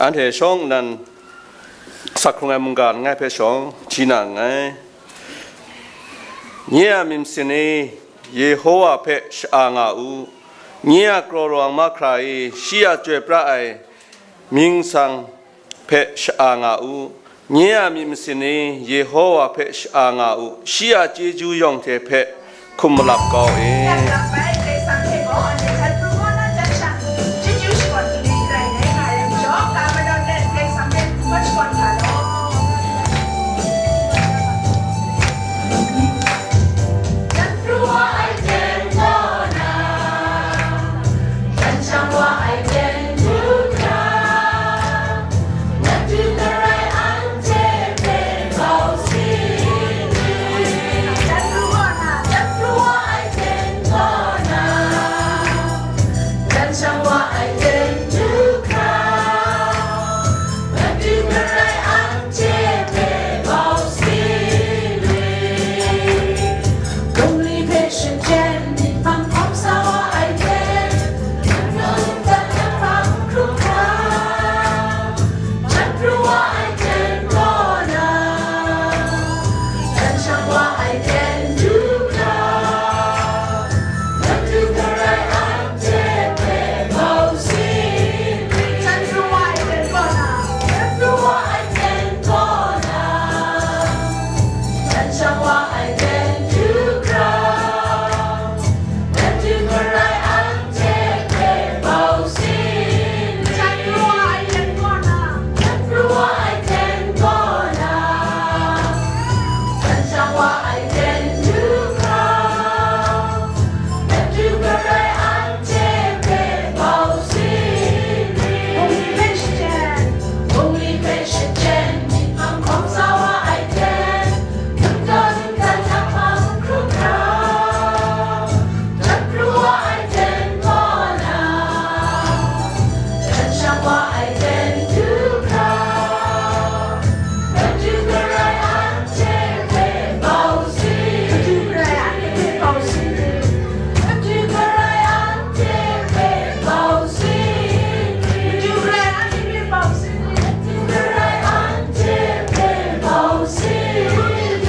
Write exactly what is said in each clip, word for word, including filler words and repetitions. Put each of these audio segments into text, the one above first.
Anhte shawng nnan sak hkrung ai mungga langai hpe shawng hti na nngai. Nye a myit masin ni Yehowa hpe sha-a nga u, nye a kraw rawng mahkra e shi a chyoi pra ai mying masang hpe sha-a nga u, nye a myit masin ni Yehowa hpe sha-a nga u, shi a chyeju yawng hte hpe hkum malap kau e.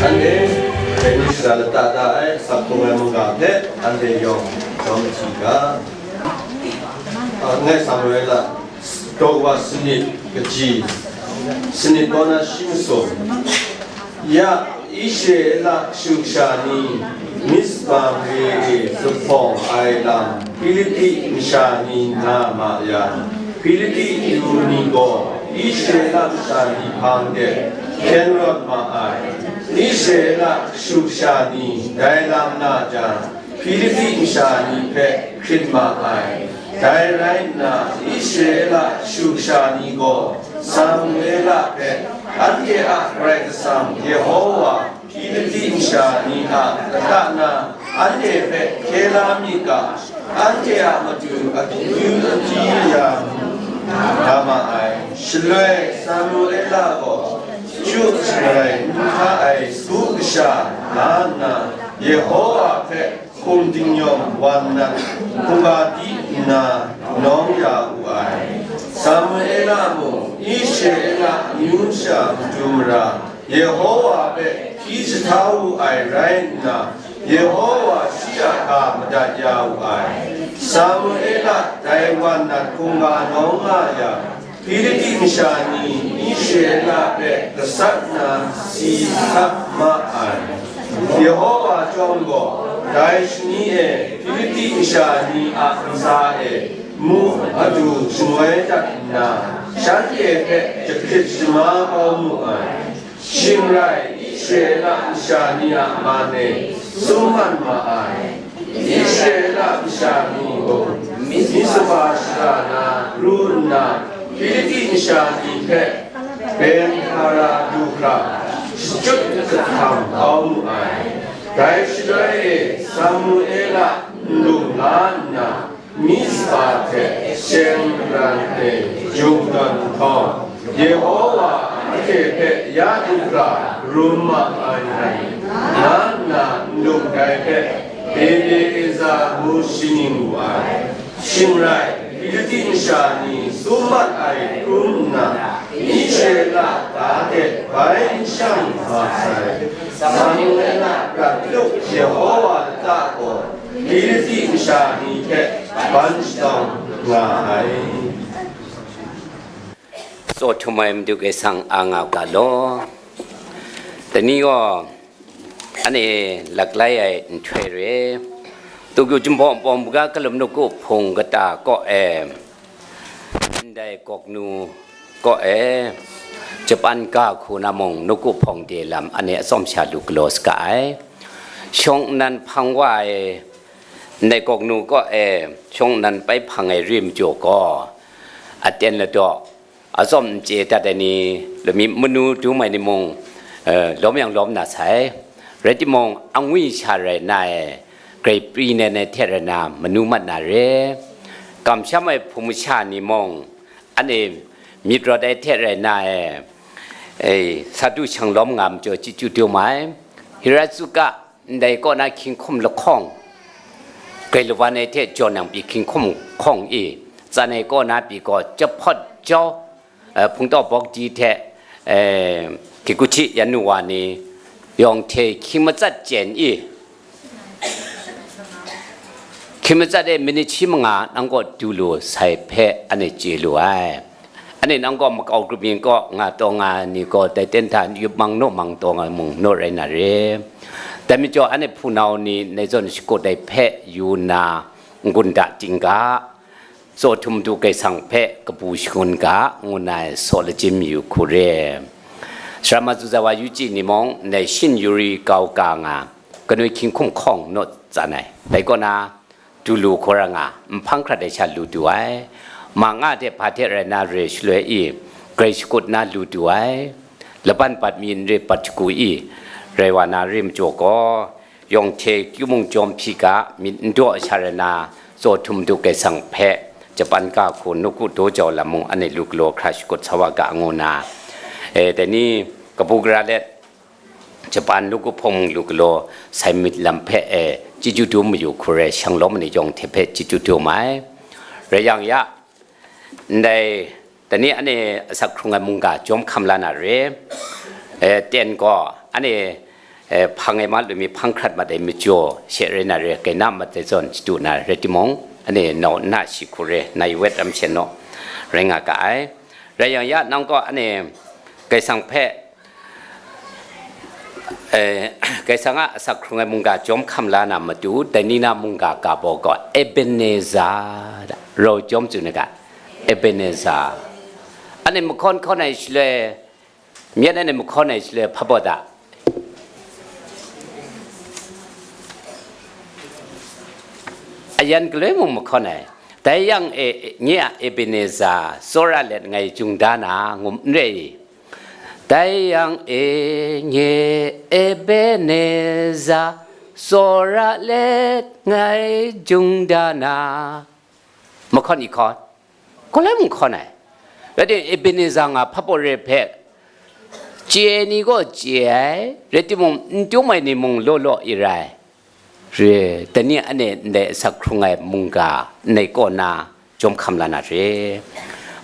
Anhte dai ni shara lata da ai sak hkrung ai mungga hpe anhte yawng jawm hti ga. Langai Samuela daw wa sanit kaji, sanit kaw na shi masum. Ya, Israela kashu kasha ni Mizpa mare e zuphpawng ai lam Hpilipi masha ni nga ma yang, Hpilipi yu ni gaw Israela masha ni hpang de hpyen rawt ma ai. Israela kashu kasha ni dai lam na jang, Hpilipi masha ni hpe hkrit ma ai. Dai rai nna, Israela kashu kasha ni gaw Samuela hpe, "Anhte a Karai Kasang Yehowa Hpilipi masha ni a lata na anhte hpe hkye la myit ga, anhte a matu akyu akyu ya mu," nga ma ai. Shaloi Samuela gaw chyu sharai n hta ai sagu kasha la nna, Yehowa hpe hkum ding yawng wan nat hkungga di nna nawng ya wu ai. Samuela mung Israela amyu sha matu mara Yehowa hpe hpyi jahta wu ai rai nna, Yehowa shi a ga madat ya wu ai. Samuela dai wan nat hkungga nawng nga yang, Hpilipi masha ni Israela hpe gasat na si sat ma ai. Yehowa chyawm gaw dai shani e Hpilipi masha ni a ntsa e mu adu shangoi dat nna, shanhte hpe jahkrit shama kau mu ai. Shing rai, Israela masha ni a man e sum man ma ai. Israela masha ni gaw Mizpa shara na pru nna, Hpilipi masha ni hpe Ben-Hara du hkra shachyut kahtam kau mu ai. Dai shaloi e Samuela nlung la nna, Mizpa hte Shen maren e jung dawn nhtawm, Yehowa anhte hpe ya du hkra rum ma ai, nga nna nlung dai hpe Bene-ezar ngu shaning wu ai. Shing rai, Hpilipi masha ni Tsun mat ai hkrum nna, Israela ga hte bai n shang wa sai, Samuela a prat lup Yehova lata gaw Hpilisti masha ni hte ban shadawn nga ai. Tsaw htum ai Madu Kaisang a nga u ga law. Dai ni gaw, anhte laklai ai nhtoi re, Tokyo Jinghpaw Npawng Buga Kalum Nawku Hpung kata kaw e, ndai gawknu kaw e, Japan ga hku na mung nawku hpawng de lam anhte atsawm sha lu galaw saga ai. Shawng nnan hpang wa ai, ndai gawknu kaw e, shawng nnan bai hpang ai re majaw gaw, aten ladaw, atsawm n chye dat ai ni, lami manu dum ai ni mung, eh, lawm yang lawm na sai. Rai timung, angwi sha rai na e, grai pri nen ai hte rai na, manu mat na re. Kamsham ai hpung masha ni mung, anhte myit rawt ai hte rai na e, eh, sa du shang lawm nga majaw chyeju dum ai. Hiratsuka, ndai kaw na hkying hkum lahkawng, grai lawan ai hte jaw nang pyi hkying hkum hkawng i, tsan ai kaw na pyi gaw, Jahpawt jau, eh, hpungtawk bawk di hte, eh, Kikuchi yan nu wa ni, yawng hte hkying matsat chyen i, hkying matsat e minit shi manga nang kaw du lu sai hpe anhte chye lu ai. Anhte nang gaw makau grup yin kaw nga taw nga ai ni gaw, dai ten hta yup mang naw mang taw nga mung naw rai na re. Dai majaw, anhte hpunau ni ndai zawn shakut ai hpe yu nna, n-gun da ting ga, Tsaw htum Madu Kaisang hpe kabu shangun ga, ngu nna ai saw lachyim mayu hku re. Sara ma tsu za wa yu chyi ni mung, ndai shin yuri kau ka nga, kanoi hkying hkum hkawng naw tsan ai. Dai kaw na, du lu hkawra nga, n hpang hkrat ai sha lu du ai. Ma nga hte hpa hte rai na re shaloi i, grai shakut na lu du ai. Laban bat mi n re bat shagu i, rai wa na re majaw gaw, yawng hte kyu mung jawm hpyi ga, myit n daw ai sha rai na, Tsaw htum Madu Kaisang hpe, Japan ga hku nawku daw jau lam mung anhte lu galaw hkra shakut sa wa ga, ngu nna, e, dai ni kabu gara let, Japan nawku hpawng mung lu galaw sai myit lam hpe e, chyeju dum mayu hku re, shang lawm ai ni yawng hte hpe chyeju dum ai. Rai yang ya, ndai, dai ni anhte asak hkrung ai mungga jawm hkam la na re, e, ten gaw, anhte, e, hpang ai ma lu mi hpang hkrat mat ai majaw she rai na re, kena mat ai zawn shadu na rai timung, anhte nau nna shi hku re, nai wet ram she naw rai nga ga ai. Rai yang ya, nang gaw anhte Kaisang hpe Eh, Kaisang a asak hkrung ai mungga jawm hkam la na matu, dai ni na mungga ga baw gaw Ebenezer, rau jawm tsun ai ga, Ebenezer. Anhte mahkawn hkawn ai shaloi, myit anhte mahkawn ai shaloi, hpa baw da? Ayan galoi mung mahkawn ai. Dai yang e, nye a Ebenezer, tsawra let ngai jung da na, ngu n re i? Dai yang e, nye Ebenezer, tsawra let ngai jung da na. Mahkawn i hkawn? Galoi mung hkawn ai. Rai timung, Ebenezer nga hpa baw re hpe chye ai ni gaw chye ai, rai timung, n dum ai ni mung law law i rai. Re, dai ni anhte ndai asak hkrung ai mungga ndai kaw na jawm hkam la na re.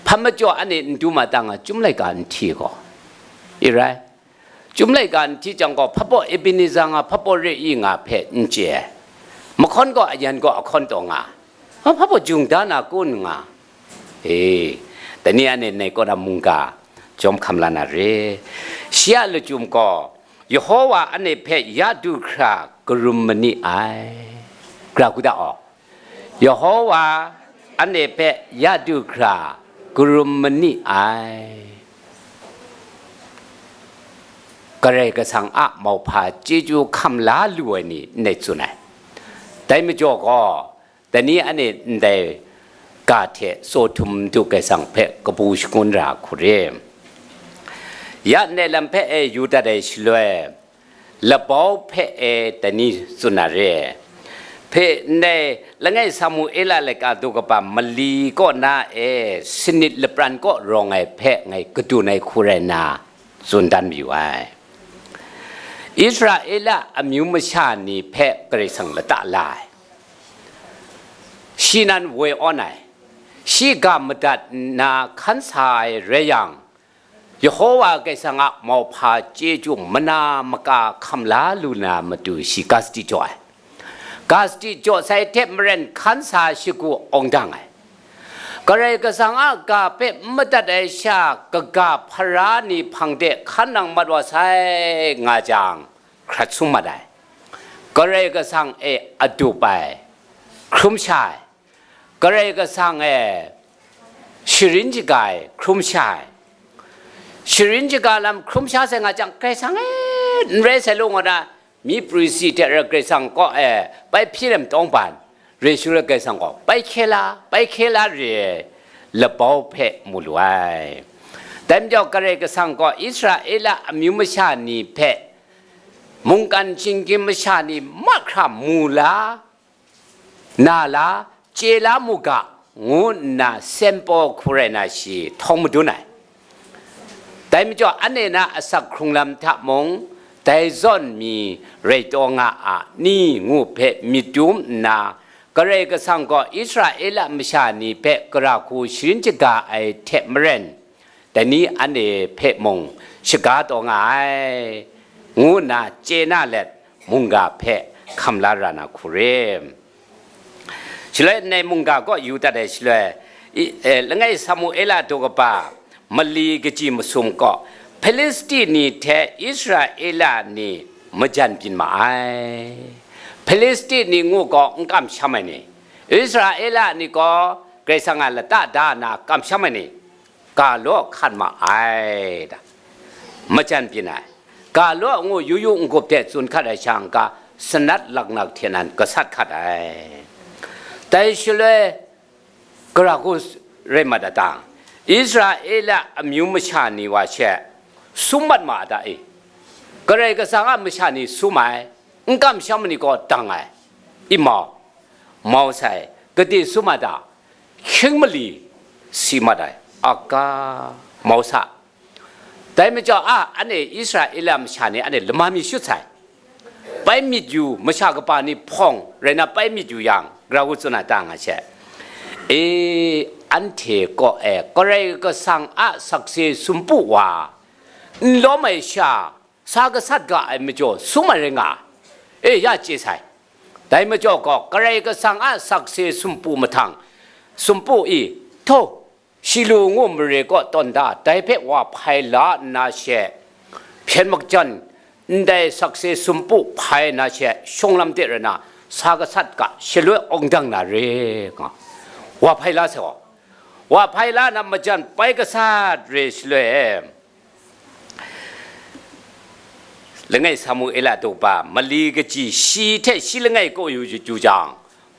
Hpa majaw anhte n dum a ta nga, Chyum laika n hti gaw, i rai. Chyum laika n hti jang gaw, hpa baw Ebenezer nga, hpa baw re i nga hpe n chye ai. Mahkawn gaw, ayan gaw, ahkawn taw nga, a, hpa baw jung da na kun nga. E, dai ni anhte ndai kaw na mungga jawm hkam la na re. Shi a lachyum gaw, Yehowa anhte hpe ya du hkra karum ma ni ai. Gra gu da aw. Yehowa anhte hpe ya du hkra karum ma ni ai. Karai Kasang a mauhpa chyeju hkam la lu ai ni ndai tsun ai. Dai majaw gaw, dai ni anhte ndai ga hte tsaw htum Madu Kaisang hpe kabu shangun ra hku re. Ya ndai lam hpe e yu dat ai shaloi, labau hpe e dai ni tsun na re. Hpe ndai langai Samuela laika daw kaba mali kaw na e sanit lapran kaw rawng ai hpe ngai kadun ai hku rai nna, tsun dan mayu ai. Israela amyu masha ni hpe Karai Kasang lata la ai. Shi nan woi awn ai. Shi ga madat nna hkan sa ai rai yang, Yehova Karai Kasang a mauhpa chyeju mana maka hkam la lu na matu shi ga sadi jaw ai. Ga sadi jaw sai hte maren hkan sa shagu awng dang ai. Karai Kasang a ga hpe n madat ai sha kaga hpara ni hpang de hkan nang mat wa sai nga jang, hkrat sung mat ai. Karai Kasang e adup ai, hkrum sha ai. Karai Kasang e sharin shaga ai, hkrum sha ai. Sharin shaga lam hkrum sha sai nga jang, Karai Kasang e n rai sai lu ngu na, myi prisi hte rau Karai Kasang kaw e bai hpyi nem tawng ban, re shu rai Karai Kasang kaw bai hkye la, bai hkye la re ai labau hpe mu lu ai. Dai majaw Karai Kasang gaw Israela amyu masha ni hpe mungkan shinggyim masha ni mahkra mu la, na la, chye la mu ga, ngu nna sempawhku rai na shi htawng madun ai. Dai majaw, anhte na asak hkrung lam hta mung, dai zawn mi rai taw nga a ni, ngu hpe myit dum nna, Karai Kasang gaw Israela masha ni hpe gara hku sharin shaga ai hte maren, dai ni anhte hpe mung shaga taw nga ai, ngu nna chye na let, mungga hpe hkam la ra na hku rim. Shaloi ndai mungga kaw yu dat ai shaloi, i- eh, langai Samuela daw kaba mali kaji masum kaw Hpilisti ni hte Israela ni majan byin ma ai. Hpilisti ni ngu gaw n kamsham ai ni, Israela ni gaw Karai Kasang a lata da nna kamsham ai ni, ga law hkan ma ai, da, majan byin ai. Ga law ngu yu yu n-gup hte tsun hkat ai sha n-ga, sanat laknak hte nan gasat hkat ai. Dai shaloi, gara hku rai mat a ta? Israela amyu masha ni wa she sum mat ma a ta e? Karai Kasang a masha ni sum ai, n kamsham ni gaw dang ai, i mau, mau sai, gade sum a ta? Hkying mali si mat ai, a ga, mau sa. Dai majaw a, anhte Israela masha ni anhte lama mi shut sai. Bai myit yu, masha kaba ni hpawng rai na bai myit yu yang, gara hku tsun a ta nga she, e, anhte kaw e Karai Kasang a sakse sumpu wa n lawm ai sha, sa gasat ga ai majaw sum ai rai nga, e, ya chye sai. Dai majaw gaw Karai Kasang a sakse sumpu mahtang, sumpu i, htaw, Shilu ngu mare kaw tawn da, dai hpe wa hpai la nna she, hpyen makjan ndai sakse sumpu hpai na she, shawng lam de rai na, sa gasat ga shaloi awng dang na re nga, wa hpai la sai gaw, wa hpai la na majan bai gasat re shaloi e, langai Samuela daw kaba mali kaji shi hte shi langai kaw yu yu jang,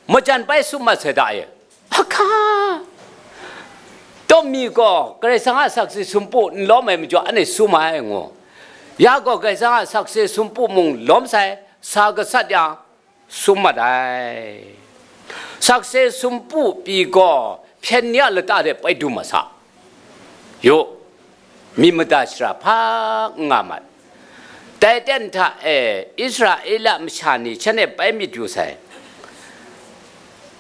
majan bai sum mat sai da e, hka, tawmi gaw Karai Kasang a sakse sumpu n lawm ai majaw anhte sum ai ngu, ya gaw Karai Kasang a sakse sumpu mung lawm sai, sa gasat yang, sum mat ai. Sakse sumpu pyi gaw hpyen ni a lata de bai dum ma sa. Yu, myit mada shara hpa n nga mat. Dai ten hta e Israela masha ni shanhte bai myit yu sai.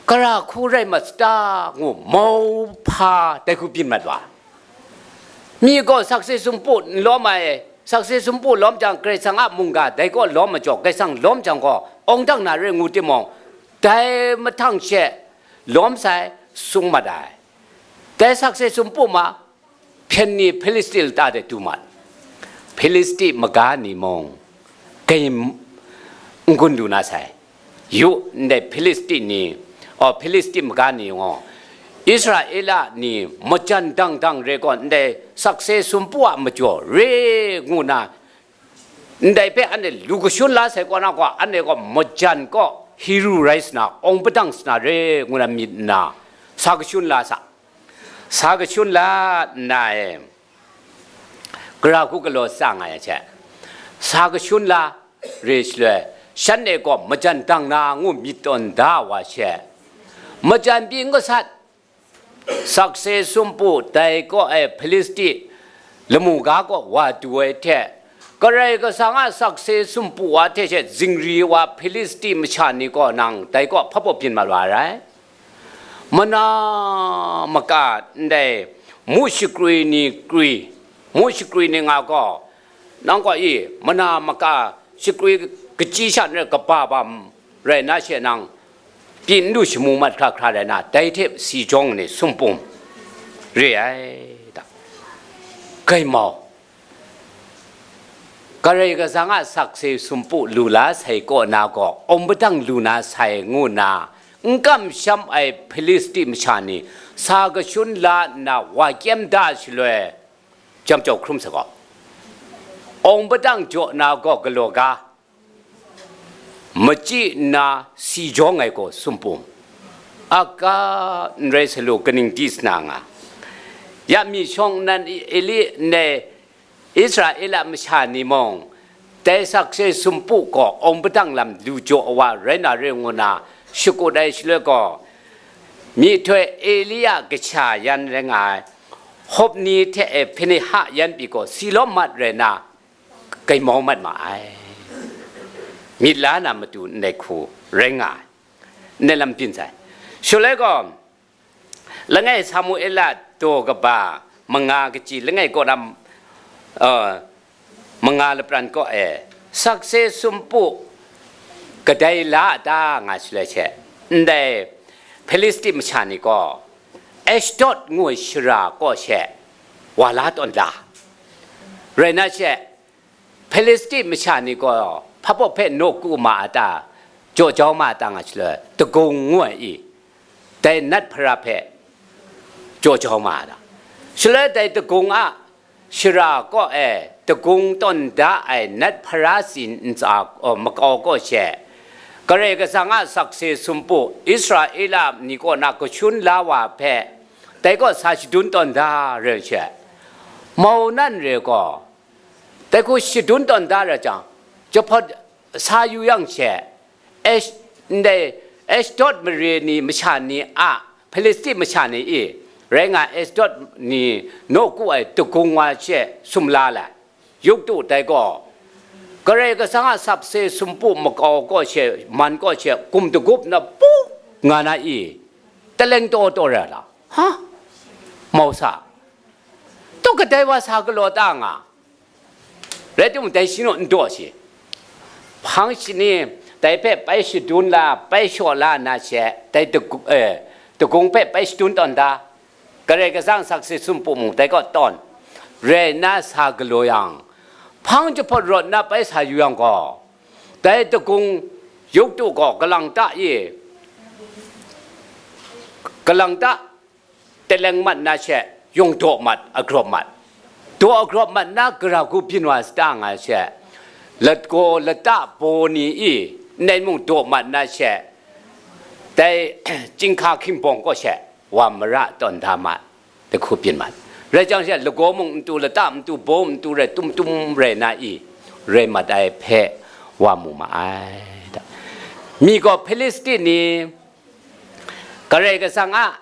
Gara hku rai mat sata ngu mau hpa dai hku byin mat wa. Mi gaw sakse sumpu n lawm ai, sakse sumpu lawm jang Karai Kasang a mungga dai kaw lawm majaw, Karai Kasang lawm jang gaw awng dang na re ngu timung, dai mahtang she lawm sai, sung mat ai. Dai sakse sumpu ma, hpyen ni Hpilisti lata de du mat. Hpilisti maga ni mung, gai n-, n-gun lu na sai. Yu, ndai Hpilisti ni, o, Hpilisti maga ni gaw, Israela ni majan dang dang re gaw, ndai sakse sumpu a majaw re ngu na, ndai hpe anhte lu kashun la sai kaw na gaw, anhte gaw majan kaw hiru rai sa na, awng padang sa na re ngu na myit nna, sa kashun la sa. Sa kashun la nna e, gara hku galaw sa nga ai hte, sa kashun la re shaloi, shanhte gaw majan dang na ngu myit tawn da wa she, majan pyi n gasat, sakse sumpu dai kaw ai Hpilisti lamu ga kaw wa du ai hte, Karai Kasang a sakse sumpu wa hte she zingri wa Hpilisti masha ni gaw nang dai kaw hpa baw byin mat wa ai rai. Mana maka ndai mu shakrwi ni krwi, mu shakrwi ni nga gaw, nang gaw i, mana maka shakrwi kachyi sha n rai kaba bam rai na she nang, pyi n lu shamu mat hkra hkra rai na, dai hte si jawng ni sumpum re ai da. Gaimau, Karai Kasang a sakse sumpu lu la sai kaw na gaw, awng padang lu na sai ngu na, n kamsham ai Hpilisti masha ni sa kashun la nna wa kyem da shaloi, jam jau hkrum sa gaw, awng padang jaw na gaw galaw ga, machyi nna si jawng ai gaw sumpum, a ka n rai sa lu kaning di sa na nga, ya mi shawng nan Eli ndai Israela masha ni mung, dai sakse sumpu gaw awng padang lam lu jaw wa rai na re ngu na shakut ai shaloi gaw, myihtoi Eli a kasha yan rai nga ai, Hopni hte e Hpiniha yan pyi gaw si lawm mat rai na, gaimau mat ma ai. Myit la na matu ndai hku rai nga ai, ndai lam byin sai. Shaloi gaw, langai Samuela daw kaba manga kachyi langai kaw na, uh, manga lapran kaw e, sakse sumpu kadai la a ta nga shaloi she, ndai Hpilisti masha ni gaw Ashdod ngu ai shara kaw she wa la tawn da. Rai na she, Hpilisti masha ni gaw hpabaw hpe nawku ma a ta, jaw jau ma a ta nga shaloi, dagung ngu ai i, dai nat hpara hpe jaw jau ma a ta. Shaloi dai dagung a shara kaw e dagung tawn da ai nat hpara tsin ntsa, oh, makau kaw she, Karai Kasang a sakse sumpu Israela ni kaw na kashun la wa hpe, dai kaw sa shadun tawn da rai she, mau nan re gaw, dai hku shadun tawn da ra jang, jahpawt sa yu yang she, Ash-, ndai Ashdod mare ni masha ni a, Hpilisti masha ni i, rai nga Ashdod ni nawku ai dagung wa she sumla lai. Yuk tu dai gaw, Karai Kasang a sakse sumpu makau kaw she, man kaw she, gum dagup na pu nga na i, taleng taw taw ra la. Ha? Mau sa. Taw kadai wa sa galaw ta nga. Rai timung, dai shi naw n daw shi. Hpang shani, dai hpe pai shadun la, pai shaw la na she, dai dagu-, eh, dagung hpe pai shadun tawn da. Karai Kasang sakse sumpu mung dai kaw tawn. Rai nna sa galaw yang, hpang jahpawt rawt nna pai sa yu yang gaw, dai dagung yuk tu gaw galang ta i, galang ta, taleng mat na she, yung daw mat, agrawp mat. Daw agrawp mat na, gara hku byin wa sa ta nga she, lagaw lata baw ni i, ndai mung daw mat na she, dai chyinghka hkingbawng kaw she, wa mara tawn da mat, dai hku byin mat. Rai jang she, lagaw mung n tu, lata n tu, baw n tu rai, tum tum rai na i, rai mat ai hpe wa mu ma ai. Mi gaw Hpilisti ni, Karai Kasang a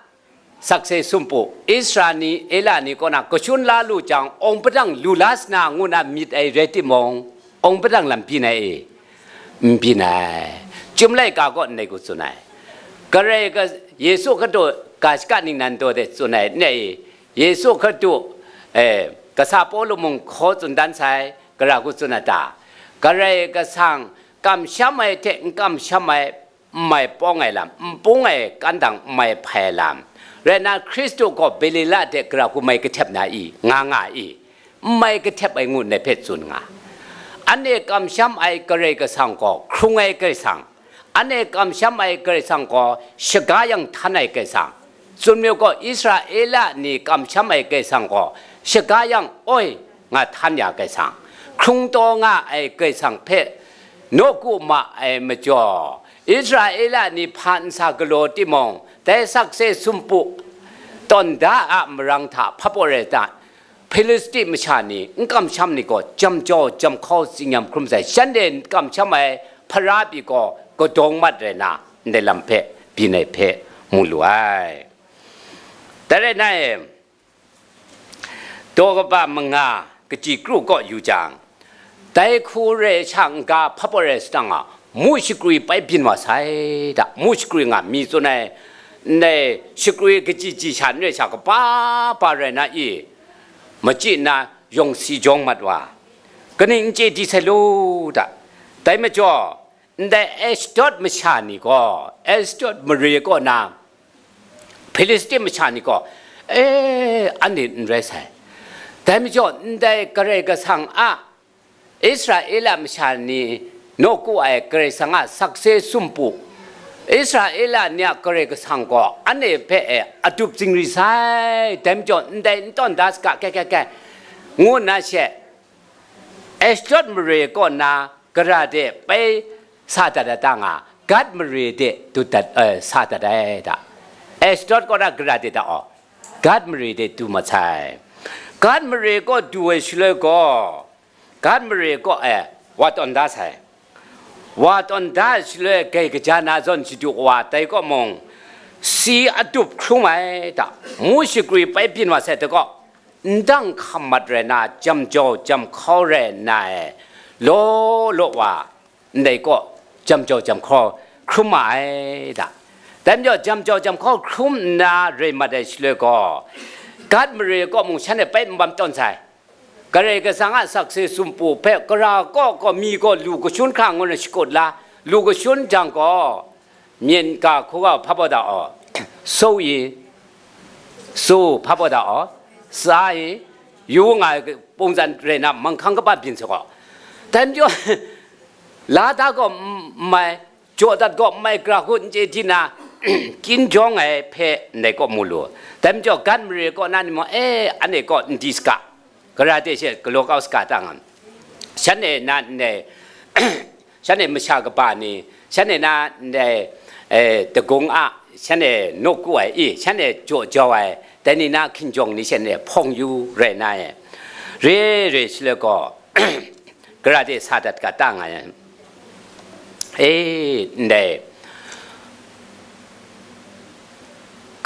sakse sumpu Israela ni kaw na kashun la lu jang, awng padang lu la sa na ngu na myit ai rai timung, awng padang lam byin ai e? N byin ai. Chyum laika kaw ndai hku tsun ai. Karai ka, Yesu Hkristu ga shaka ningnan daw de tsun ai, ndai e, Yesu Hkristu, eh, kasa Pawlu mung hkaw tsun dan sai, gara hku tsun a ta? Karai Kasang kamsham ai hte n kamsham ai, n mai pawng ai lam, n pung ai kan dang n mai hpai ai lam, rai nna Hkristu gaw Galila de gara hku mai kahtep na i, nga nga i, n mai kahtep ai ngu ndai hpe tsun nga. Anhte kamsham ai Karai Kasang gaw hkrung ai Karai Kasang, anhte kamsham ai Karai Kasang gaw shaga yang htan ai Karai Kasang, Tsun mayu gaw, Israela ni kamsham ai Karai Kasang gaw, shaga yang, oi, nga htan ya Karai Kasang, hkrung taw nga ai Karai Kasang hpe nawku ma ai majaw, Israela ni hpa nsa galaw timung, dai sakse sumpu tawn da a marang hta hpapaw rai ta, Hpilisti masha ni n kamsham ni gaw, jam jau, jam hkau, tsinyam hkrum sai, shanhte n kamsham ai hpara pyi gaw, kadawng mat rai na, ndai lam hpe byin ai hpe mu lu ai. Dai rai nna e, daw kaba manga, kaji kru kaw yu jang, dai hku re ai sha n-ga hpapaw rai sa ta nga, mu shakrwi bai byin wa sai da, mu shakrwi nga mi tsun ai, ndai shakrui kachyi chyi sha n rai sha, kaba ba rai na i, machyi na yawng si jawng mat wa, kaning n chye di sai lu ta? Dai majaw, ndai Ashdod masha ni gaw, Ashdod mare kaw na Hpilisti masha ni gaw, e, anhte n rai sai. Dai majaw, ndai Karai Kasang a Israela masha ni nawku ai Karai Kasang a sakse sumpu, Israela ni a Karai Kasang gaw anhte hpe e adup zingri sai, dai majaw ndai n tawn da saga, kai, kai, kai, ngu nna she, Ashdod mare kaw na gara de bai sa dat ai ta nga, Gat mare de dut dat, eh, sa dat ai ta. Ashdod kaw na gara de ta aw, Gat mare de du mat sai. Gat mare kaw du ai shaloi gaw, Gat mare kaw e wa tawn da sai. Wa tawn da ai shaloi gai kaja na zawn shadu wa tai kaw mung, si adup hkrum ai ta, mu shakrui bai byin wa sai ta kaw, ndang hkam mat rai na, jam jau jam hkau rai na e, law law wa ndai kaw jam jau jam hkau hkrum ma ai ta. Dai majaw, jam jau jam hkau hkrum nna rai mat ai shaloi gaw, Gat mare kaw mung shanhte bai n bam tawn sai. Karai Kasang a sakse sumpu hpe gara kaw gaw mi gaw lu kashun hkra ngu na shakut la, lu kashun jang gaw, myen ga hku ga hpa baw da aw, so i, so hpa baw da aw, sa i, yu nga ai pungzan rai na, manghkang kaba byin sa gaw, dai majaw, la da gaw n mai, jaw dat gaw n mai, gara hku n chye di na, kyin jawng ai hpe ndai kaw mu lu. Dai majaw, Gat mare kaw na ni mung, e, anhte kaw n di saga, gara de she galaw kau saga ta nga, shanhte na ndai, shanhte masha kaba ni, shanhte na ndai, eh, dagung a, shanhte nawku ai i, shanhte jaw jau ai, dai ni na hkinjawng ni shanhte hpawng yu rai na e, re re shaloi gaw, gara de sa dat ga ta nga ai. E, ndai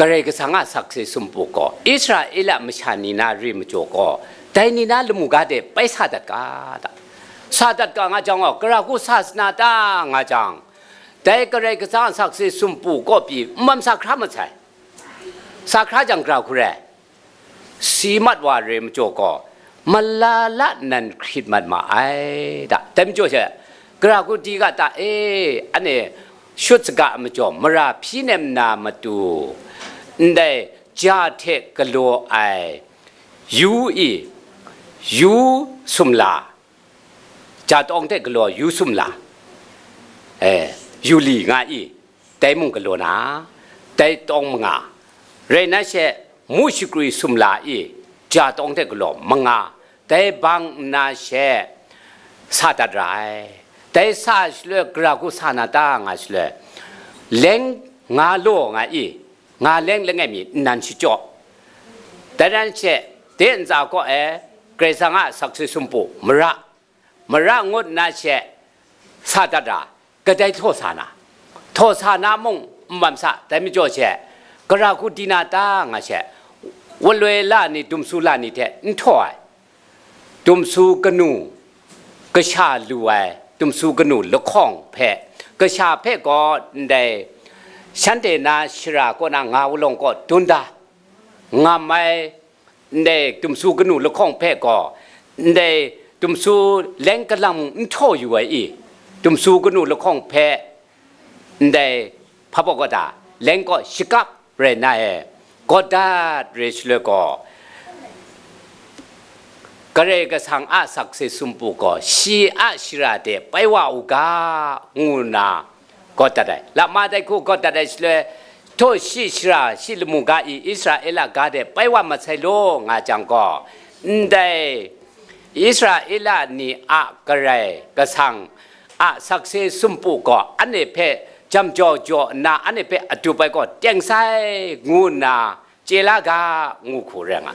Karai Kasang a sakse sumpu gaw, Israela masha ni na re majaw gaw, dai ni na lamu ga de bai sa dat ga ta. Sa dat ga nga jang gaw, gara hku sa sa na ta nga jang, dai Karai Kasang a sakse sumpu kaw pyi n bam sa hkra mat sai. Sa hkra jang gara hku rai. Si mat wa re majaw gaw, malala nan hkrit mat ma ai ta. Dai majaw she, gara hku di ga ta e, anhte shut saga ai majaw, mara hpyi nem na matu, ndai ja hte galaw ai yu i, yu sumla, ja tawng hte galaw yu sumla, eh, yu li nga i, dai mung galaw na, dai tawng manga, rai na she, mu shakrui sumla i, ja tawng hte galaw manga, dai bang nna she, sa dat ra ai. Dai sa shaloi, gara hku sa na ta nga shaloi, leng nga law nga i, nga leng langai mi nnan shachyaw. Dai ran she, de ntsa kaw e, Karai Kasang a sakse sumpu, mara, mara ngut nna she, sa dat ra, kadai htaw sa na, htaw sa na mung n bam sa, dai majaw she, gara hku di na ta nga she, waloi la ni, dumsu la ni hte n htaw ai, dumsu kanu, kasha lu ai, dumsu kanu lahkawng hpe, kasha hpe gaw ndai shanhte na shara kaw na nga walawng kaw dun da, ngam ai, ndai dumsu kanu lahkawng hpe gaw, ndai dumsu leng kalang mung n htaw yu ai i, dumsu kanu lahkawng hpe, ndai hpa baw kaw da, leng kaw shakap rai na e, gaw dat re shaloi gaw, Karai Kasang a sakse sumpu gaw, shi a shara de bai wa u ga, ngu nna, gaw dat ai. Lama dai hku gaw dat ai shaloi, htaw shi shara shi lamu ga i Israela ga de bai wa mat sai law nga jang gaw, ndai Israela ni a Karai Kasang a sakse sumpu gaw anhte hpe jam jau jaw nna, anhte hpe adup ai gaw teng sai, ngu nna chye la ga, ngu hku rai nga.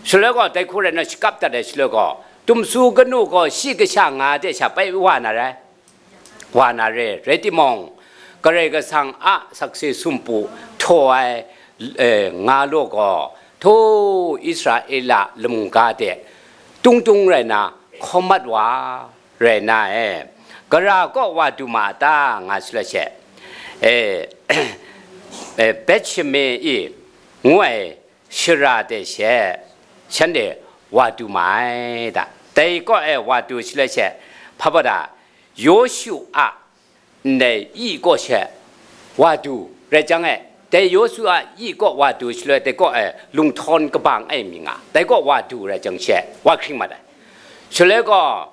Shaloi gaw, dai hku rai nna shakap dat ai shaloi gaw, dumsu kanu gaw shi kasha nga de sha bai wa na rai. Wa na re, rai timung, Karai Kasang a sakse sumpu htaw ai, eh, nga law gaw, htaw Israela lamu ga de, tung tung rai na, hkawm mat wa, rai na e, gara kaw wa du ma a ta, nga shaloi she, eh, e, Bethshime i ngu ai shara de she, shanhte wa du ma ai da. Dai kaw e wa du shaloi she, hpa baw da, Yawshu a ndai i kaw she wa du rai jang e, dai Yawshu a i kaw wa du shaloi, dai kaw e lunghthawn kabang ai mi nga, dai kaw wa du rai jang she, wa hkring mat ai. Shaloi gaw,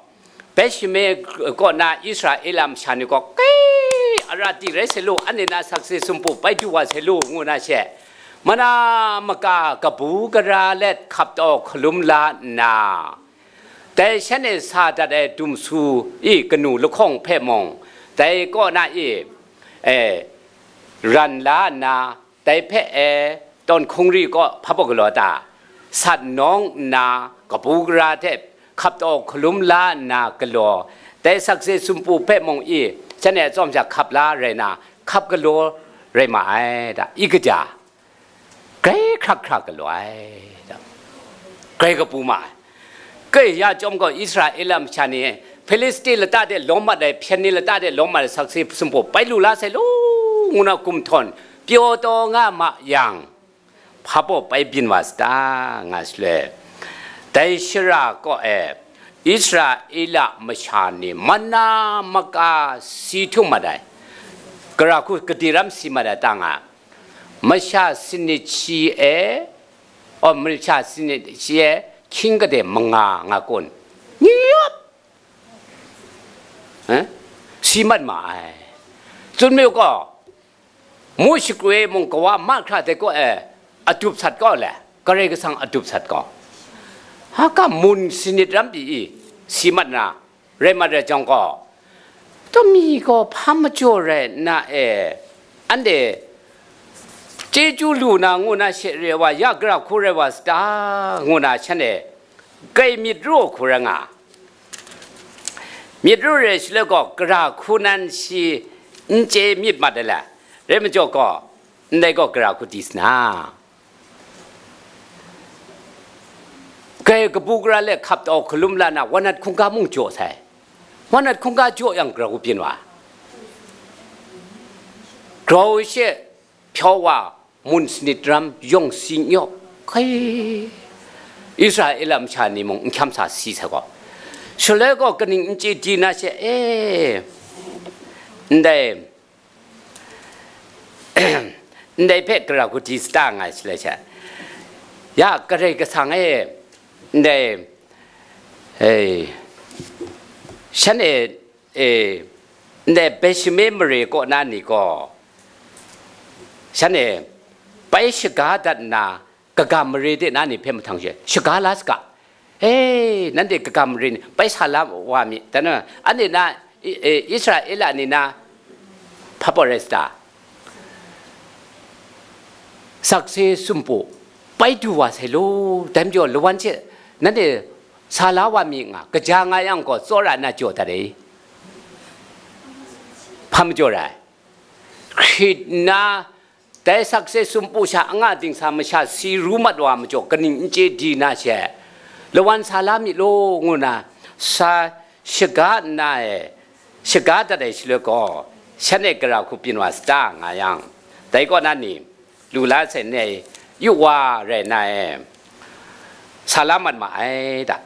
Bethshime kaw na Israela masha ni gaw, "Kai, ara ti rai sai lu, anhte na sakse sumpu bai du wa sai lu," ngu na she, mana maka kabu gara let hkap taw hkalum la nna, dai shanhte sa dat ai dumsu i kanu lahkawng hpe mung, dai kaw na i, e, ran la nna, dai hpe e, tawn hkungri kaw hpa baw galaw ta, sat nawng nna, kabu gara hte hkap taw hkalum la nna galaw, dai sakse sumpu hpe mung i, shanhte atsawm sha hkap la rai na, hkap galaw rai ma ai da, i kaja, grai hkrak hkra galaw ai da, grai kabu ma ai. Kai ya chyawm gaw, Israela masha ni Hpilisti lata de lawm mat ai, hpyen ni lata de lawm mat ai sakse sumpu bai lu la sai lu, ngu na gumhtawn pyaw taw nga ma yang, hpa baw bai byin wa sata, nga shaloi, dai shara kaw e Israela masha ni mana maka si htum mat ai, gara hku kadi ram si mat ai ta nga, masha sanit shi e, o, masha sanit shi e hkying kade manga nga kun, nyop, eh, si mat ma ai. Tsun mayu gaw, mu shakru e mung kawa mahkra de kaw e, adup sat kaw le, Karai Kasang adup sat kaw, ha ka mun sanit ram pyi i, si mat na, rai mat rai jang gaw, tumi gaw hpa majaw rai nna e, anhte chyeju lu na ngu na she re wa, ya gara hku rai wa sata, ngu na shanhte grai myit ru hku rai nga. Myit ru rai shaloi gaw, gara hku nan shi n chye myit mat ai le, rai majaw gaw, ndai gaw gara hku di sa na, grai kabu gara let hkap taw hkalum la na, wanat hkungga mung jaw sai. Wanat hkungga jaw yang grau byin wa, grau she hpyaw wa, mun sanit ram yawng si nyawk, hkai, Israela masha ni mung n hkyam sa si sai gaw, shaloi gaw kaning n chye di na she, e, ndai ndai hpe gara hku di sata nga ai shaloi she, ya Karai Kasang e, ndai, e, shanhte, e, ndai Bethshime mare kaw na ni gaw, shanhte bai shaga dat nna, kaga mare de na ni hpe mahtang she, shaga la saga. E, nanhte kaga mare ni bai sa la wa mi, dan na, anhte na, I-, e, Israela ni na hpa baw rai sata? Sakse sumpu bai du wa sai lu, dai majaw lawan she nanhte sa la wa mi nga, kaja nga yang gaw, tsawra na jaw dat e. Hpa majaw rai? Hkrit nna, dai sakse sumpu sha anga dingsa masha si ru mat wa majaw, kaning n chye di na she, lawan sa la mi law, ngu na sa shaga nna e, shaga dat ai shaloi gaw, shanhte gara hku byin wa sata nga yang, dai kaw na ni, lu la sai ni ai, yu wa rai na e, sa la mat ma ai da.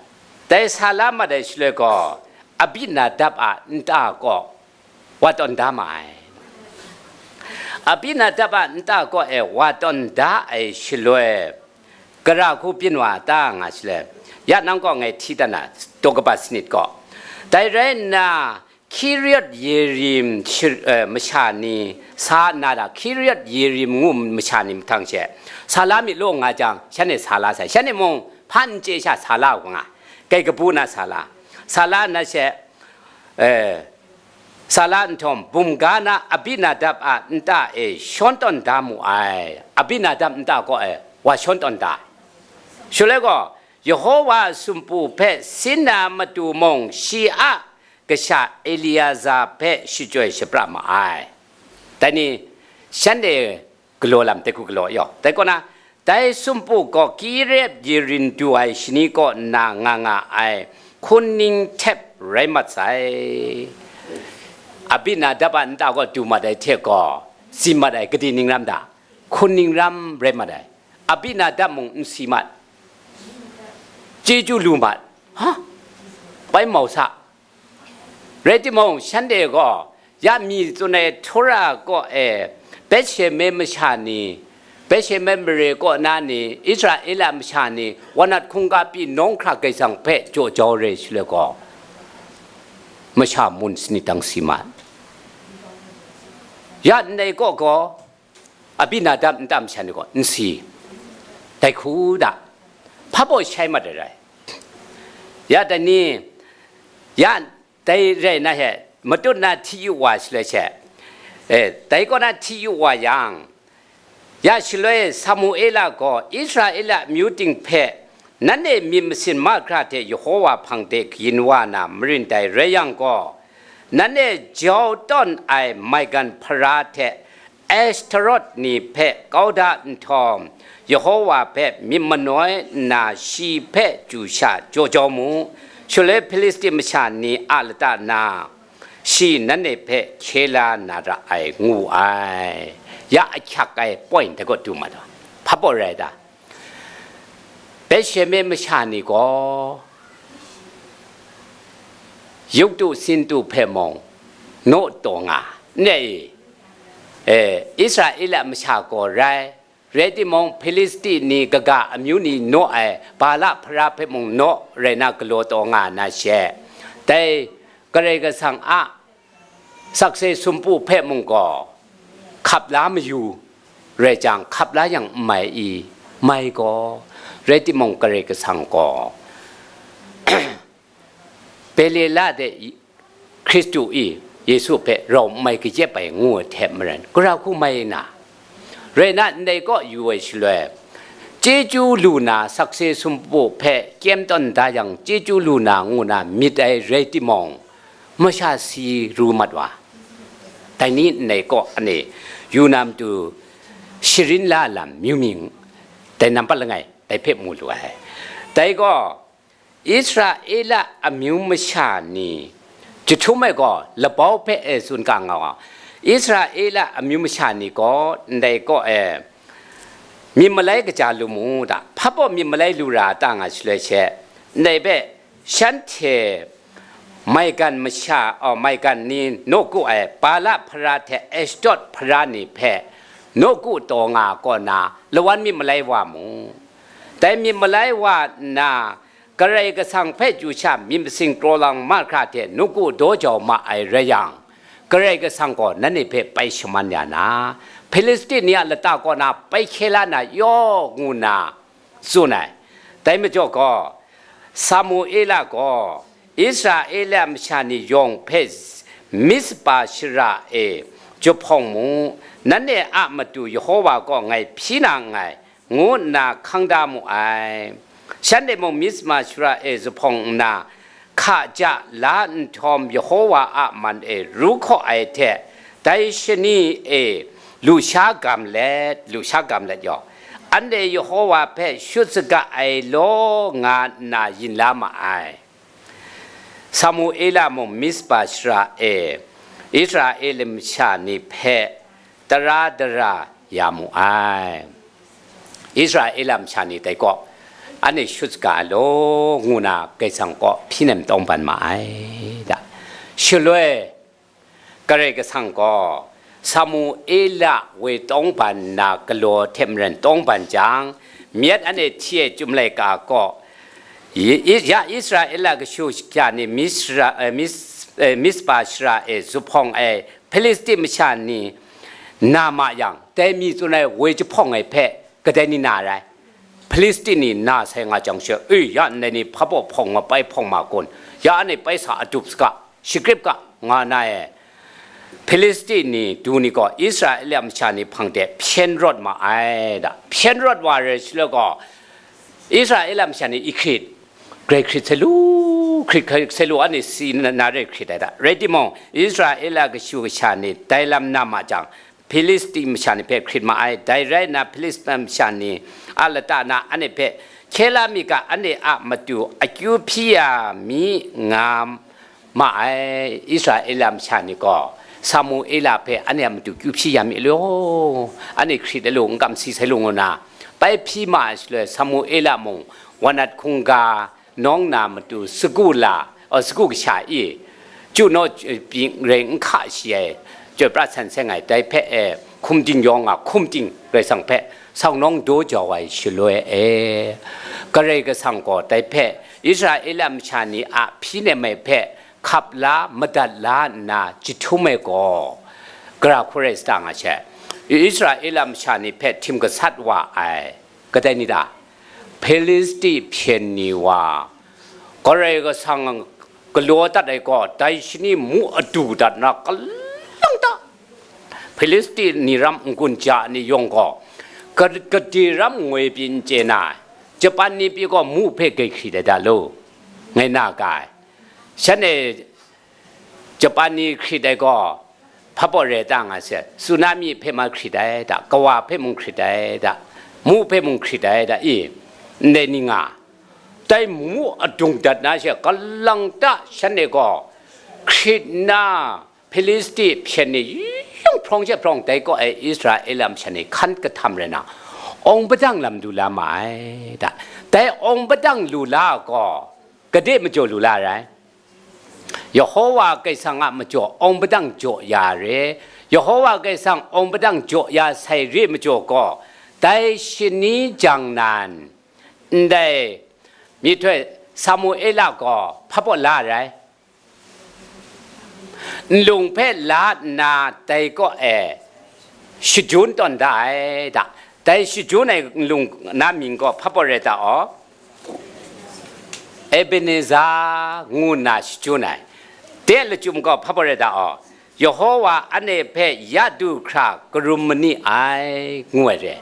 Dai sa la mat ai shaloi gaw, Abinadab a nta kaw wa tawn da ma ai. Abinadab a nta kaw e wa tawn da ai shaloi, gara hku byin wa ta nga shaloi, ya nang kaw ngai hti dan na, daw kaba sanit gaw, dai rai nna, Kiriat Yerim shir-, eh, masha ni sa nna da, Kiriat Yerim ngu masha ni mahtang she, sa la mi law nga jang, shanhte sa la sai. Shanhte mung hpa n chye sha sa la u nga, kai kabu na sa la. Sa la nna she, eh, sa la nhtawm, bumga na Abinadab a nta e shawn tawn da mu ai. Abinadab nta kaw e wa shawn tawn da. Shaloi gaw, Yehowa a sumpu hpe sin na matu mung, shi a kasha Eleaza hpe shachyoi shapra ma ai. Dai ni, shanhte galaw lam, dai hku galaw yaw. Dai kaw na, dai sumpu gaw Kiriat Yerim du ai shani kaw nna nga nga ai hkun ning htep rai mat sai. Abinadab a nta kaw du mat ai hte gaw, tsim mat ai gade ning ram da? hkun ning ram rai mat ai. Abinadab mung n si mat, chyeju lu mat, ha? Bai mau sa. Rai timung, shanhte gaw ya mi tsun ai Tora kaw e Bethshemesh masha ni, Bethshemesh mare kaw na ni, Israela masha ni, wanat hkungga pyi nawng hkra Kaisang hpe jaw jau re shaloi gaw, masha mun sanit dang si mat. Ya ndai kaw gaw, Abinadab nta masha ni gaw n si, dai hku da, hpa baw shai mat ai rai. Ya dai ni, ya dai rai na he, matut na hti yu wa shaloi she, eh, dai kaw na hti yu wa yang, ya shaloi Samuela gaw Israela amyu ting hpe, nanhte myit masin mahkra hte Yehova hpang de kayin wa na marin dai rai yang gaw, nanhte jau tawn ai maigan hpara hte Ashtarot ni hpe kau da nhtawm, Yehova hpe myit manoi nna shi hpe chyu sha jaw jau mu, shaloi Hpilisti masha ni a lata na shi nanhte hpe hkye la na ra ai, ngu ai. Ya ahkyak ai point dai kaw du mat ai. Hpa baw rai ta? Bethshemesh masha ni gaw yuktu sintu hpe mung naw taw nga, ne e, eh, Israela masha gaw rai, rai timung, Hpilisti ni kaga amyu ni naw ai Bala hpara hpe mung naw rai na galaw taw nga na she, dai Karai Kasang a sakse sumpu hpe mung gaw hkap la mayu rai jang, hkap la yang n mai i? Mai gaw, rai timung, Karai Kasang gaw Belela de Hkristu i Yesu hpe rau n mai kayep ai ngu ai hte maren, gara hku mai na, rai na, ndai kaw yu ai shaloi, chyeju lu na, sakse sumpu hpe kyem tawn da yang, chyeju lu na ngu na myit ai rai timung, masha si ru mat wa. Dai ni ndai kaw ane yu na matu sharin la lam myu ming, dai nampat langai dai hpe mu lu ai. Dai gaw, Israela amyu masha ni, jahtum ai gaw labau hpe e tsun ga nga wa, Israela amyu masha ni gaw ndai kaw e myit malai kaja lu mu da, hpa baw myit malai lu ra ta nga shaloi she, ndai hpe shanhte maigan masha, oh, maigan ni nawku ai Bala hpara hte Ashdod hpara ni hpe nawku taw nga kaw na lawan myit malai wa mu. Dai myit malai wa nna, Karai Kasang hpe chyu sha myit masin kraw lang mahkra hte nawku daw jau ma ai rai yang, Karai Kasang gaw nanhte hpe bai shaman ya na, Hpilisti ni a lata kaw na bai hkye la na yaw, ngu nna tsun ai. Dai majaw gaw, Samuela gaw Israela masha ni yawng hpe Mizpa shara e jahpawng mu, nanhte a matu Yehova gaw ngai hpyi na nngai, ngu nna hkang da mu ai. Shanhte mung Mizpa shara e zuphpawng nna, hka ja la nhtawm, Yehova a man e ru hkaw ai hte, dai shani e lusha gam let, lusha gam let yaw, anhte Yehova hpe shut saga ai law, nga nna yin la ma ai. Samuela mung Mizpa shara e Israela masha ni hpe tara dara ya mu ai. Israela masha ni dai kaw, anhte shut saga ai law, ngu na Kaisang kaw hpyi nem tawng ban ma ai da. Shaloi, Karai Kasang gaw Samuela woi tawng ban nna galaw hte maren tawng ban jang, myit anhte hti ai Chyum laika kaw, i-, i-, ya Israela kashu sha ni Misra, eh, Mis-, eh, Mizpa shara e zuphpawng ai Hpilisti masha ni na ma yang, dai mi tsun ai woi jahpawng ai hpe kadai ni na rai? Hpilisti ni na sai nga jang she, e, ya ndai ni hpa baw hpawng nga bai hpawng ma kun, ya anhte bai sa adup saga, shagrip ga, nga na e. Hpilisti ni du ni gaw Israela masha ni hpang de hpyen rawt ma ai da. Hpyen rawt wa rai shaloi gaw, Israela masha ni i hkrit, grai hkrit sai lu, hkrit sai lu, anhte si na, na rai hkrit ai da. Rai timung, Israela kashu kasha ni dai lam na ma jang, Hpilisti masha ni hpe hkrit ma ai. Dai rai nna, Hpilisti masha ni a lata na anhte hpe hkye la mi ga, anhte a matu akyu hpyi ya mi, nga ma ai. Israela masha ni gaw Samuela hpe anhte a matu kyu hpyi ya mi law, anhte hkrit ai lu, n kamsi sai lu ngu na, bai hpyi ma ai shaloi, Samuela mung, wanat hkungga nawng na matu sagu la, aw, sagu kasha i, chyu naw, eh, pyi rai n hka shi ai, chyoi pra san seng ai, dai hpe, eh, hkum ting yawng a hkum ting Karai Kasang hpe sau nawng daw jau ai shaloi e, Karai Kasang gaw dai hpe Israela masha ni a hpyi nem ai hpe hkap la, madat la nna jahtum ai gaw, gara hku rai sa ta nga she, Israela masha ni hpe htim gasat wa ai, kadai ni ta? Hpilisti hpyen ni wa, Karai Kasang galaw dat ai gaw, dai shani mu adu dat na kalang ta, Hpilisti ni ram n-gun ja ni yawng gaw, ka-, gade ram ngoi pyi n chye na ai, Japan ni pyi gaw mu hpe gai hkrit ai da lu, ngai na ga ai. Shan e Japan ni hkrit ai gaw, hpa baw re ta nga se, tsunami hpe ma hkrit ai da, kawa hpe mung hkrit ai da, mu hpe mung hkrit ai da i, ndai ni nga, dai mu adung dat na she, kalang ta shan e gaw hkrit nna, Hpilisti hpyen ni yawng hprawng she hprawng, dai kaw e Israela masha ni hkan kahtam rai na, awng padang lam lu la ma ai da. Dai awng padang lu la gaw, gade majaw lu la rai? Yehowa Karai Kasang a majaw awng padang jaw ya re. Yehowa Karai Kasang awng padang jaw ya sai re majaw gaw, dai shani jang nan, ndai myihtoi Samuela gaw hpa baw la rai? Nlung hpe la nna dai kaw e shajun tawn da ai da. Dai shajun ai nlung na mying gaw hpa baw rai ta aw? Ebeneza ngu nna shajun ai. De lachyum gaw hpa baw rai ta aw? Yehowa anhte hpe ya du hkra karum ma ni ai, ngu ai re.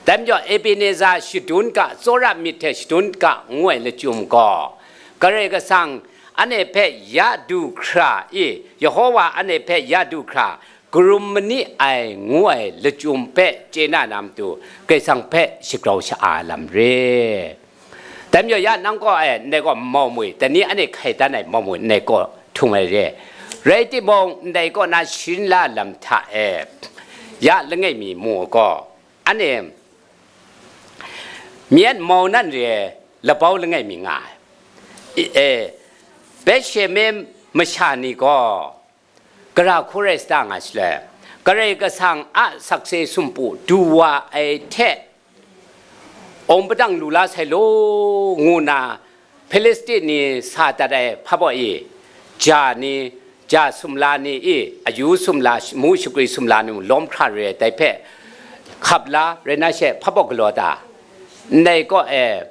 Dai majaw, Ebeneza shadun ga, tsawra myit hte shadun ga, ngu ai lachyum gaw, Karai Kasang anhte hpe ya du hkra i, Yehowa anhte hpe ya du hkra karum ma ni ai, ngu ai lachyum hpe chye na na matu, Karai Kasang hpe shagrau sha-a ai lam re. Dai majaw ya nang kaw e ndai kaw mau mui, dai ni anhte hkai dan ai mau mui ndai kaw htung ai re. Rai timung, ndai kaw na sharin la lam hta e, ya langai mi mu gaw, anhte myen mau nan re ai labau langai mi nga ai. I, e, Bethsheme masha ni gaw, gara hku rai sa ta nga shaloi, Karai Kasang a sakse sumpu du wa ai hte, awng padang lu la sai law, ngu nna Hpilisti ni sa dat ai hpa baw i, ja ni, ja sumla ni i, ayu sumla, mu shakri sumla ni mung lawm hkra re ai, dai hpe hkap la rai na she, hpa baw galaw ta? Ndai kaw e,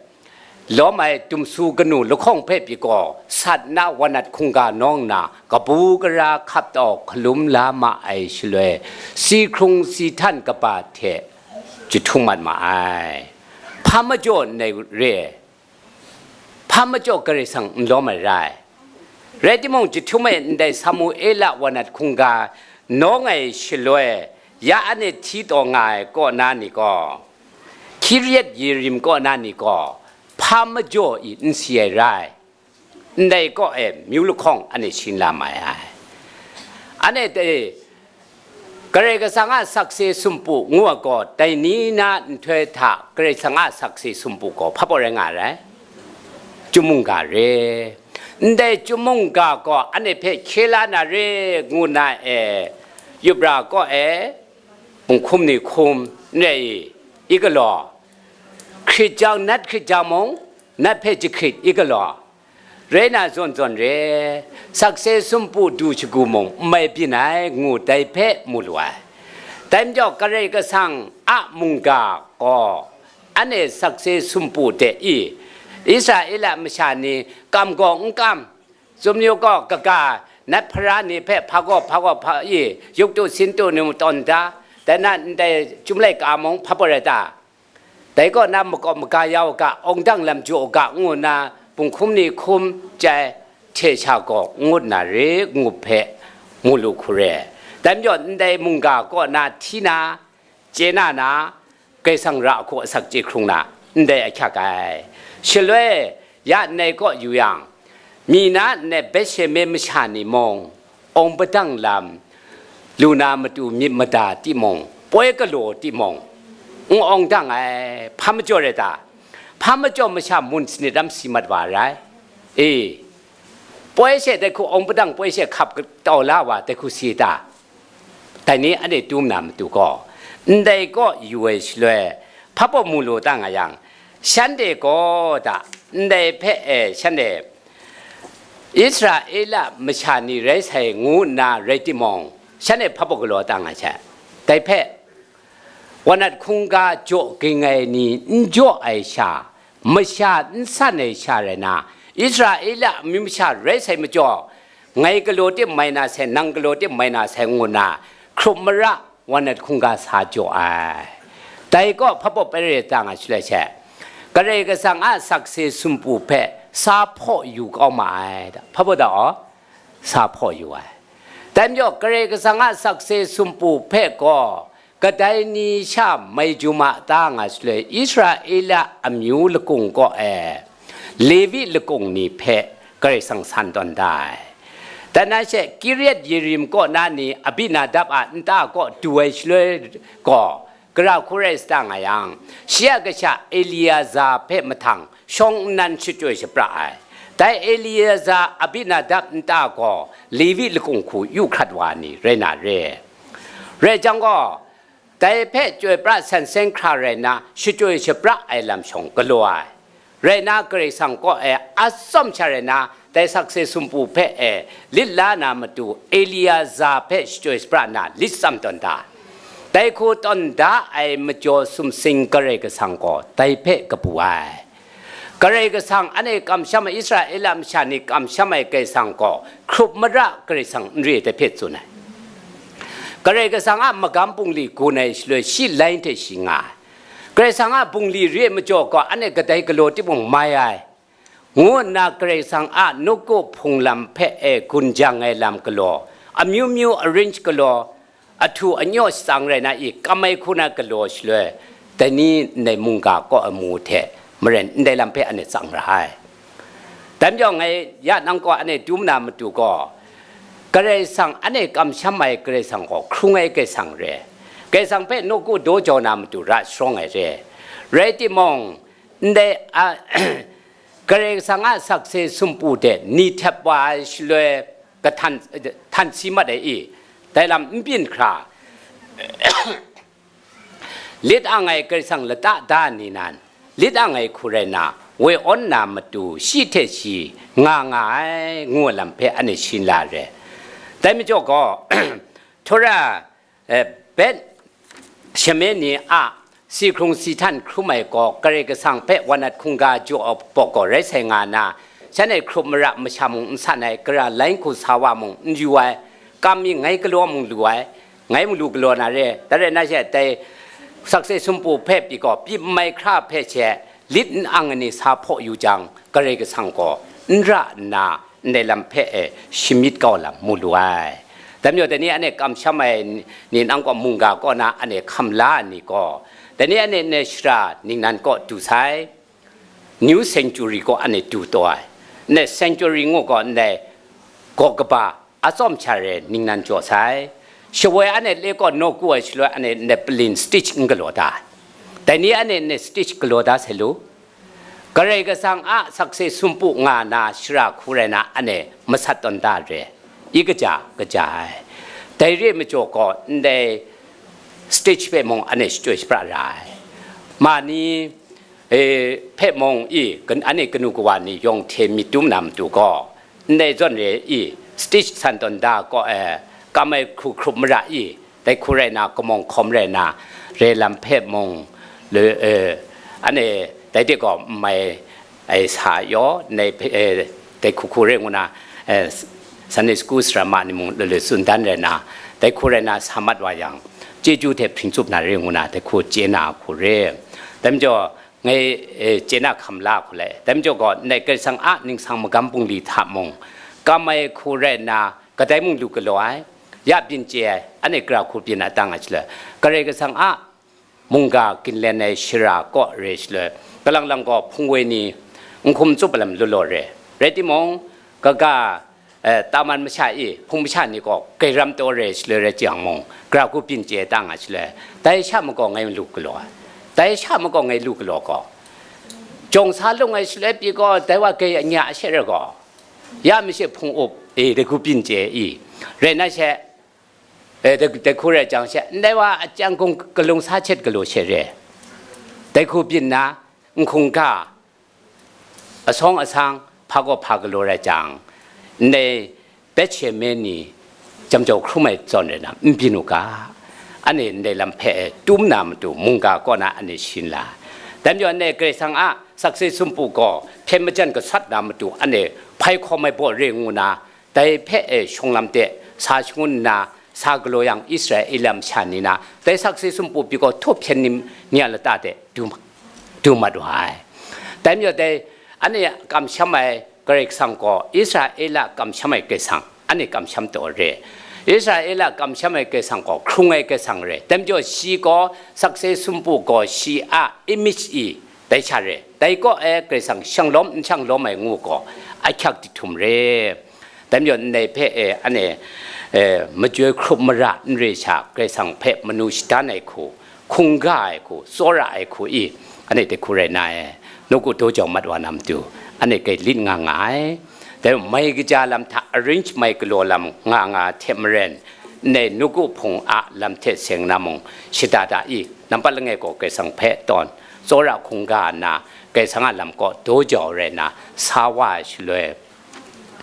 lawm ai dumsu kanu lahkawng hpe pyi gaw, sat na wanat hkungga nawng na, kabu gara hkap tau hkalum la ma ai shaloi, si hkrung si htan kaba hte jahtum mat ma ai. Hpa majaw ndai re? Hpa majaw Karai Kasang n lawm ai rai? Rai timung, jahtum e ndai Samuela wanat hkungga nawng ai shaloi, ya anhte hti taw nga ai kaw na ni gaw, Kiriat Yearim kaw na ni gaw, hpa majaw i n si ai rai? Ndai kaw e myu lahkawng anhte sharin la mai ai. Anhte hte Karai Kasang a sakse sumpu ngu ai gaw, dai ni na nhtoi hta Karai Kasang a sakse sumpu gaw hpa baw rai nga ai rai? Chyum mungga re. Ndai chyum mungga gaw anhte hpe hkye la na re ngu na e, Yubra kaw e, punghkum ni hkum n rai i, i galaw, hkrit jang, nat hkrit jang mung, nat hpe jahkrit i galaw, rai na zawn zawn re, sakse sumpu du shagu mung n mai byin ai, ngu dai hpe mu lu ai. Dai majaw, Karai Kasang a mungga gaw, anhte sakse sumpu de i, Israela masha ni kam gaw n kam, Tsun yu gaw, kaga, nat hpara ni hpe hpa gaw hpa gaw hpa i, yuk tu sin tu ni mung tawn da, dai na ndai chyum laika mung hpa baw rai ta? Dai kaw na makawp maga ya u ga, awng dang lam jaw u ga, ngu nna punghkum ni hkum chyai hte sha gaw ngut na re, ngu hpe mu lu hku re. Dai majaw, ndai mungga kaw na hti na, chye na na, Karai Kasang ra hku asak chye hkrung na, ndai ahkyak ai. Shaloi, ya ndai kaw yu yang, mi na ndai Bethsheme masha ni mung, awng padang lam, lu na matu myit mada timung, poi galaw timung, n awng dang ai, hpa majaw rai ta? Hpa majaw masha mun sanit lam si mat wa rai? E, poi she dai hku awng padang poi she hkap tau la wa dai hku si ta? Dai ni anhte dum na matu gaw, ndai kaw yu ai shaloi, hpa pawt mu lu ta nga yang, shanhte gaw da, ndai hpe e shanhte Israela masha ni rai sai ngu nna rai timung, shanhte hpa pawt galaw ta nga sai. Dai hpe, wanat hkungga jaw ging ai ni n jaw ai sha, masha n san ai sha rai na, Israela amyu masha rai sai majaw, ngai galaw tim mai na sai, nang galaw tim mai na sai ngu nna, hkrup mara wanat hkungga sa jaw ai. Dai kaw hpa pawt pai rai ta nga shaloi she, Karai Kasang a sakse sumpu hpe sa hpaw yu kau ma ai. Hpa pawt da aw? Sa hpaw yu ai. Dai majaw, Karai Kasang a sakse sumpu hpe gaw, kadai ni sha mai jum a ta nga shaloi, Israela amyu lakung kaw e Levi lakung ni hpe Karai Kasang san tawn da ai. Dan na she, Kiriat Yerim kaw na ni Abinadab a nta kaw du ai shaloi gaw, gara hku rai sa ta nga yang, shi a kasha Eliaza hpe mahtang shawng nnan shachyoi shapra ai. Dai Eliaza, Abinadab nta gaw Levi lakung hku yu hkrat wa ni rai na re. Rai jang gaw, dai hpe chyoi pra san seng hkra rai nna, shachyoi shapra ai lam shawng galaw ai. Rai nna, Karai Kasang kaw e atsawm sha rai nna, dai sakse sumpu hpe e lit la na matu, Eliaza hpe shachyoi shapra nna lit tsam tawn da. Dai hku tawn da ai majaw sumsing Karai Kasang gaw dai hpe kabu ai. Karai Kasang, anhte kamsham ai, Israela masha ni kamsham ai Karai Kasang gaw, hkrup mara Karai Kasang n re ai dai hpe tsun ai. Karai Kasang a magam bungli gun ai shaloi, shi lai hte shi nga ai. Karai Kasang a bungli re ai majaw gaw, anhte kadai galaw timung mai ai, ngu nna Karai Kasang a nawku hpung lam hpe e gun jang ai lam galaw, amyu myu arrange galaw, ahtu anyaw shatsang rai na i, kam ai hku na galaw shaloi, dai ni ndai mungga kaw ai mu hte maren ndai lam hpe anhte tsang ra ai. Dai majaw ngai ya nang kaw anhte dum na matu gaw, Karai Kasang anhte kamsham ai Karai Kasang gaw hkrung ai Karai Kasang re. Karai Kasang hpe nawku daw jau na matu ra sharawng ai re. Rai timung, ndai a, Karai Kasang a sakse sumpu de ni htep wa ai shaloi, kahtan, htan si mat ai i, dai lam n byin hkra, lit ang ai Karai Kasang lata da ni nan, lit ang ai hku rai na, woi awn na matu shi hte shi nga nga ai, ngu ai lam hpe anhte shin la re. Dai majaw gaw, Tora, eh, Bet Shemen ni a si hkrung si htan hkrum ai gaw, Karai Kasang hpe wanat hkungga jaw ai pawk gaw rai sai nga na, shanhte hkrup mara masha mung n san ai, gara lai hku sa wa mung n yu ai, kam mi ngai galaw mung lu ai, ngai mung lu galaw na re, dai rai na she, dai sakse sumpu hpe pyi gaw, pyi n mai hkra hpe she, lit n ang ai ni sa hpaw yu jang, Karai Kasang gaw n ra nna, ndai lam hpe e shamyit kau lam mu lu ai. Dai majaw, dai ni anhte kamsham ai ni nang kaw mungga kaw na anhte hkam la ai ni gaw, dai ni anhte ndai shara ningnan kaw du sai, New Sanctuary kaw anhte du taw ai. Ndai Sanctuary ngu gaw ndai gaw kaba atsawm sha re ningnan jaw sai. Shawoi anhte le kaw nawku ai shaloi anhte ndai palin stage n galaw da ai. Dai ni anhte ndai stage galaw da sai lu. Karai Kasang a sakse sumpu nga na shara hku rai na anhte masat tawn da re, i kaja kaja ai. Dai re ai majaw gaw, ndai stage hpe mung anhte shachyoi shapra ra ai. Ma ni, e, hpe mung i, kan-, anhte kanu kawa ni yawng hte myit dum na matu gaw, ndai zawn re i, stage san tawn da gaw, e, kam ai hku hkrup mara i, dai hku rai na, kamawng hkawm rai na, re lam hpe mung, le, e, anhte dai de gaw n mai ai sa yaw, ndai hpe, e, dai hku hku re ngu na, e, Sunday school sara ma ni mung le le tsun dan rai na, dai hku rai na sa mat wa yang, chyeju hte hpring tsup na re ngu na, dai hku chye na hku re. Dai majaw, ngai, e, chye na hkam la hku le. Dai majaw gaw, ndai Karai Kasang a ningsang magam bungli hta mung, kam ai hku rai na, kadai mung lu galaw ai, ya byin chye ai, anhte gara hku byin a ta nga shaloi, Karai Kasang a mungga ginlen ai shara kaw re shaloi, kalang lang gaw hpung woi ni n hkum tsup ai lam law law re. Rai timung, kaga eh, taman masha e, hpung masha ni gaw gairam taw re shaloi rai jang mung, gara ku byin chye ta nga shaloi, dai sha magaw ngai lu galaw ai. Dai sha magaw ngai lu galaw gaw, jawng sa lung ai shaloi pyi gaw, dai wa gai anya a she rai gaw, ya mi she hpung up, e, dai ku byin chye i, rai na she, e, dai, dai ku rai jang she, ndai wa a chyang gung galung sa chet galaw she re. Dai ku byin na, n hkungga, asawng asang, hpa gaw hpa galaw rai jang, ndai Bethshemen ni jam jau hkrum ai zawn rai na, n byin u ga, anhte ndai lam hpe tum na matu mungga kaw na anhte shin la. Dai majaw, ndai Karai Kasang a sakse sumpu gaw hpyen majan gasat na matu anhte hpai hkawm ai baw re ngu na, dai hpe e shawng lam de sa shangun nna, sa galaw yang Israela masha ni na, dai sakse sumpu pyi gaw htaw hpyen ni, ni a lata de du, du mat wa ai. Dai majaw dai, anhte kamsham ai Karai Kasang gaw, Israela kamsham ai Karai Kasang, anhte kamsham taw re. Israela kamsham ai Karai Kasang gaw, hkrung ai Karai Kasang re. Dai majaw shi gaw, sakse sumpu gaw, shi a image i, dai sha re. Dai kaw e Karai Kasang shang lawm n shang lawm ai ngu gaw, ahkyak jahtum re. Dai majaw ndai hpe e, anhte, e, majoi hkrup mara n re sha, Karai Kasang hpe manu shadan ai hku, hkungga ai hku, tsawra ai hku i, anhte dai hku rai na e, nawku daw jau mat wa na matu, anhte grai lit nga nga ai. Dai mai kaja lam hta arrange mai galaw lam nga nga hte maren, ndai nawku hpung a lam hte seng na mung, shada da i, nampat langai gaw Karai Kasang hpe tawn, tsawra hkungga nna, Karai Kasang a lam kaw daw jau rai na, sa wa ai shaloi,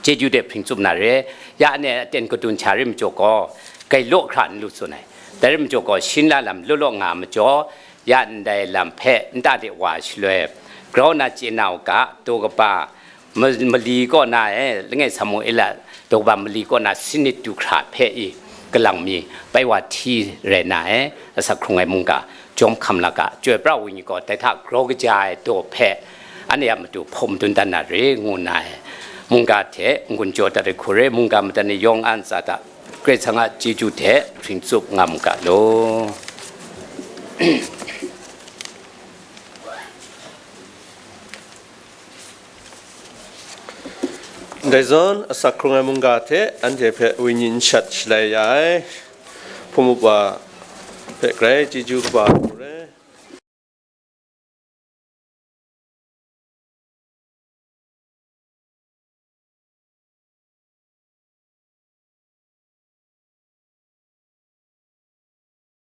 chyeju de hpring tsup na re. Ya anhte aten kadun hta rai majaw gaw, grai law hkra n lu tsun ai. Dai rai majaw gaw, shin la lam law law nga majaw, ya ndai lam hpe nta de wa ai shaloi, grau na chye na u ga, daw kaba, ma-, mali kaw na e, langai Samuela daw kaba mali kaw na sinit du hkra hpe i, kalang mi bai wa hti rai na e, asak hkrung ai mungga, jawm hkam la ga, Chyoi pra ai Wenyi gaw dai hta grau kaja ai daw hpe anhte a matu hpawm dun dan na re ngu nna, mungga hte n-gun jaw dat ai hku re, mungga madat ni yawng a ntsa hta Karai Kasang a chyeju hte hpring tsup nga mu ga law. Ndai zawn, asak hkrung ai mungga hte anhte hpe wenyi nshat shalai ya ai hpung up wa hpe grai chyeju kaba hku re.